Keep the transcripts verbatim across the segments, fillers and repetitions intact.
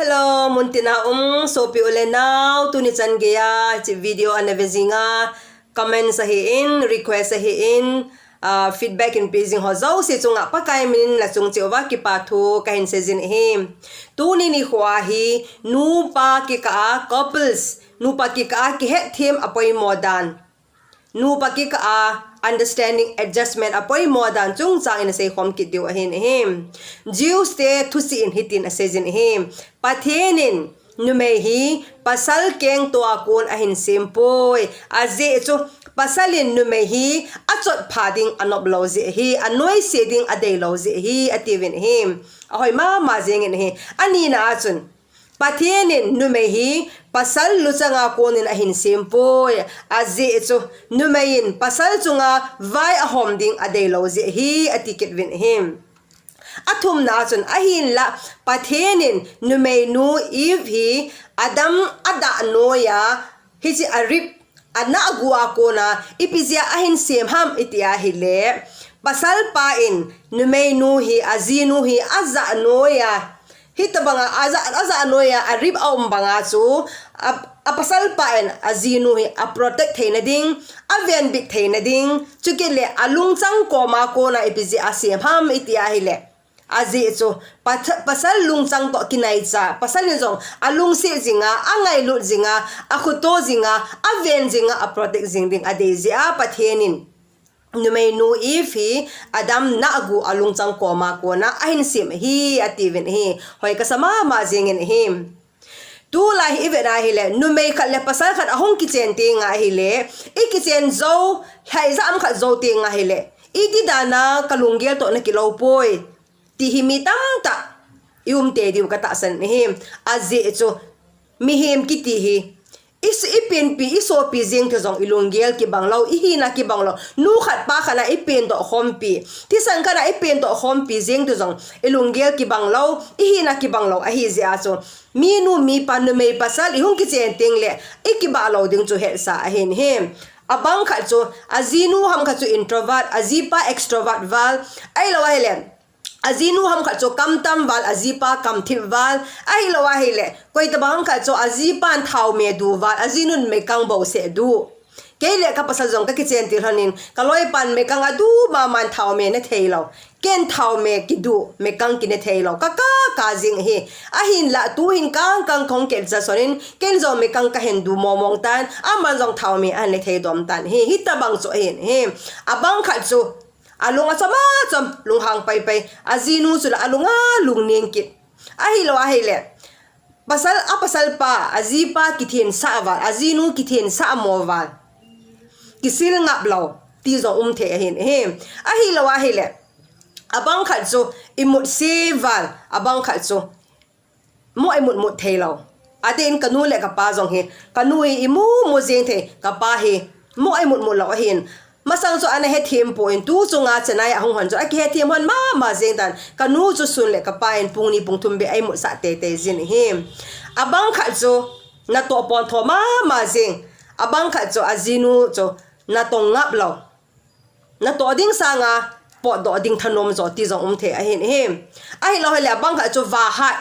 Hello, muntina um sopi u le nau, tuni chan geiya hiche video ana ve jinga, comments ahin, request ahin, ah, feedback in pe jing ho jouse chunga Pakai minin nachung cheh uva kipa thu kahin sei jin ahi. Tuni nikho hi nupa kikah a couples, nupa kikah a kihetthem apoimo dan, nupa kikah a understanding, adjustment apoimo dan chungchang in asei khom kit diu ahin ahi. Jews te thusei in hitin asei jin ahi. Pathen in numei hi pasal kengto a kon ahin sem poi. Ajeh chu pasal in numei hi achotpha ding anop lou jeh ahi, anoise ding adei lou jeh ahi, atiuvin ahi. Ahoi mama jengin ahi. Anina a chun, Pathen in numei hi pasal luchang a kon in ahin sem poi. Ajeh chu numei in pasal chunga vai ahom ding adei lou jeh ahi, ati kit uvin ahi. Athumna a chun, ahinla Pathen in numeinu Eve hi Adam adah noiya, hiche a rib, anahgu a kona ipi jeh a ahin sem ham iti ahile, pasal pa in numeinu hi, ajinu hi ajah noiya, hitobanga ajah, ajah noiya a rib aum banga chu, a, apasal pa in ajinu hi a protect theina ding, avenbit theina ding, chukit le alungchang koma kona ipi jeh a sem ham iti ahile, ajeh chu pa-, pasal lungchang toh kinaicha, pasal in jong alungset jinga, angailut jinga, akhuto jinga, aven jinga, a protect jing ding adei jeh a Pathen in numeinu Eve hi Adam nahgu alungchang koma kona ahin sem ahi, atiuvin ahi. Hoi kasa mama jengin ahi. Tulai hi ivet na ahile, numei khat le pasal khat ahung kichen teng ahile, ikichen jou, lhaija ham khat jou teng ahile, iti dan a kalunggel toh nakilou poi, ti hi mi tamtah i um tei diu katahsan ahi. Ajeh chu mihem kiti hi, i s-, i penpi, i sopi jeng thei jong i lunggel kibang lou, i hina kibang lou. Nu khat pa khat a i pendoh khompi, thisan khat a i pendoh khompi jeng thei jong i lunggel kibang lou, i hina kibang lou ahi jeh a chu, minu mipa, numei pasal i hung kichen teng le i kibah lou ding chu hetsa ahin ahi. Abang khat chu, ajinu ham khat chu introvert, ajipa extrovert val, ahilou ahile, ajinu ham khat chu kam tam val, ajipa kam thip val, ahilou ahile, koitobang ham khat chu ajipan thaome du val, ajinun meikang bouseh du. Kei le kapasal jong kakichen til lhon in, kaloipan meikang adu mama in thaome ne thei lou. Ken thaome kidu, meikang kine thei lou, ka, ka, ka jing ahi. Ahinla tuhin kang kang kahung kehcha son in, ken jong meikang kahin du mong mong tan, aman jong thaome ahin ne thei dom tan ahi, hitobang chu ahin ahi. Abang khat chu, alung achom achom, lunghang pai pai, ajinu chu la alung alung ning kit. Ahilou ahile, pasal, apasal pa, ajipa kithensah val, ajinu kithensah mo val, kisil ngap lou ti jong um thei ahin ahi. Ahilou ahile, abang khat chu imut se val, abang khat chu mo imut mut thei lou. Adeh in kanu le kapa jong hi, kanu hi imu mu jeng thei, kapa hi mo imut mut lou ahin. Masang chu ana hethem poi, tu chunga Chennai a hung lhon chu akihethem lhon mama jeng tan. Kanu chu sun le kapa in pung ni pung thum beh a imutsah tei tei jin ahi. Abang khat chu natoh pontho mama jeng. Abang khat chu ajinu chu natong ngap lou. Natoh ding sanga potdoh ding thanom jo ti jong um thei ahin ahi. Ahilou ahile abang khat chu vahat,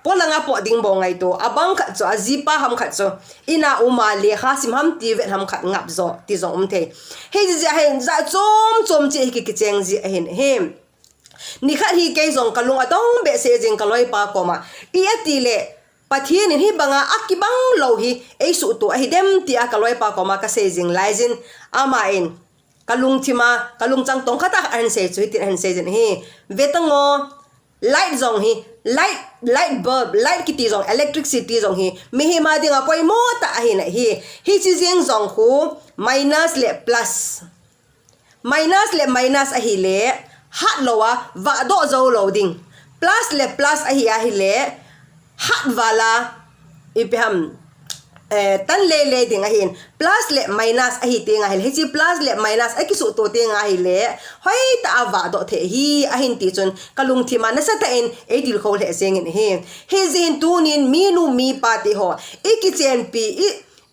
polanga pot ding bou ngaito. Abang khat chu ajipa ham khat chu ina uma lekha sim ham ti vet ham khat ngap jo ti jong um thei. Hiche jeh ahin jat chom chom cheh hi ki, kicheng ji ahin ahi. Nikhat hi kei jong kalung adong behseh jing kaloipa koma. I ati le, Pathen in hibanga akibang lou hi eisuhto ahidem tia kaloipa koma kasei jing laijin, ama in kalungthima, kalungchang tongkhat a ahin sei chu hitin ahin sei jin ahi. Vetango, light jong hi, light, light bulb, light kiti jong, electricity jong hi mihem a dinga poimo tah ahin ahi. Hiche jeng jong khu minus le plus. Minus le minus ahile, hat lou a, vahdoh jou lou ding. Plus le plus ahi ahile, hat val a, ipi ham, eh, tan lele ding ahin. Plus le minus ahi teng ahile, hiche plus le minus akisuhto teng ahile, hoitah a vahdoh thei ahi, ahin ti chun, kalungthim a nasatah in eitilkhou lheh jengin ahi. Hijeh hin tunin minu mipa teho, ikichenpi, i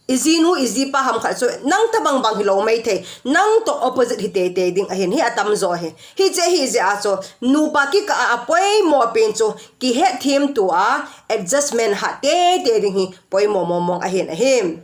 ijinu ijipa ham khat chu nang tabang bang hilou maithei, nang toh opposite hi teitei ding ahin, hi atamjo hi. Hiche hi jeh a chu nupa kikah a apoimo pen chu kihetthem to a adjustment hat teitei ding hi poimo mong mong ahin ahi.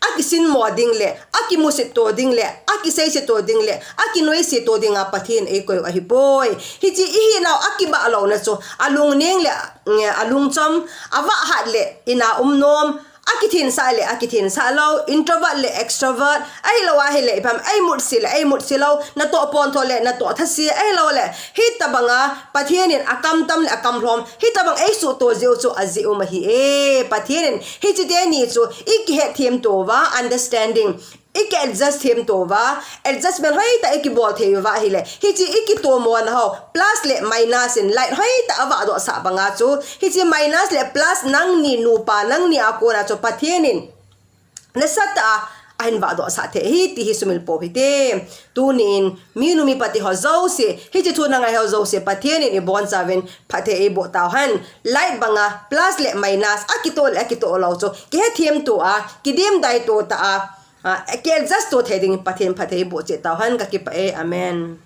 Akisinmo ding le, akimusit to ding le, akiseiset to ding le, akinoise to dinga Pathen eikoi u ahipoi. Hiche ihinau akibah louna chu alungneng le, mm, alungchom, avah hat le ina umnom, akithensah le akithensah lou, introvert le extrovert, ahilou ahile ipi ham, eimutse le eimutse lou, natoh pontho le natoh thase, ahilouleh hitabanga Pathen in akamtam le akamlhom hitabang eisuhto jeh u chu ajeh um ahi e. Pathen in hiche teni chu ikihetthem to uva, understanding, iki adjust them to uva, adjustment hoitah ikibol thei uva ahile, hiche ikitomo nau plus le minus in light hoitah avahdohsah banga chu, hiche minus le plus nangni nupa, nangni a kona chu Pathen in nasatah a ahin vahdohsah thei ahi ti hi sumil pou hite. Tunin minu mipa teho jouse, hiche thu nangai ho jouse Pathen in ibonchauvin phatthei eiboh tauhen. Light banga plus le minus, akitoh le akitoh lou chu kihetthem to a, kidemdai to tah a, a, ki adjust to thei dingin Pathen phatthei eiboh cheh tauhen, kakipah e. Amen.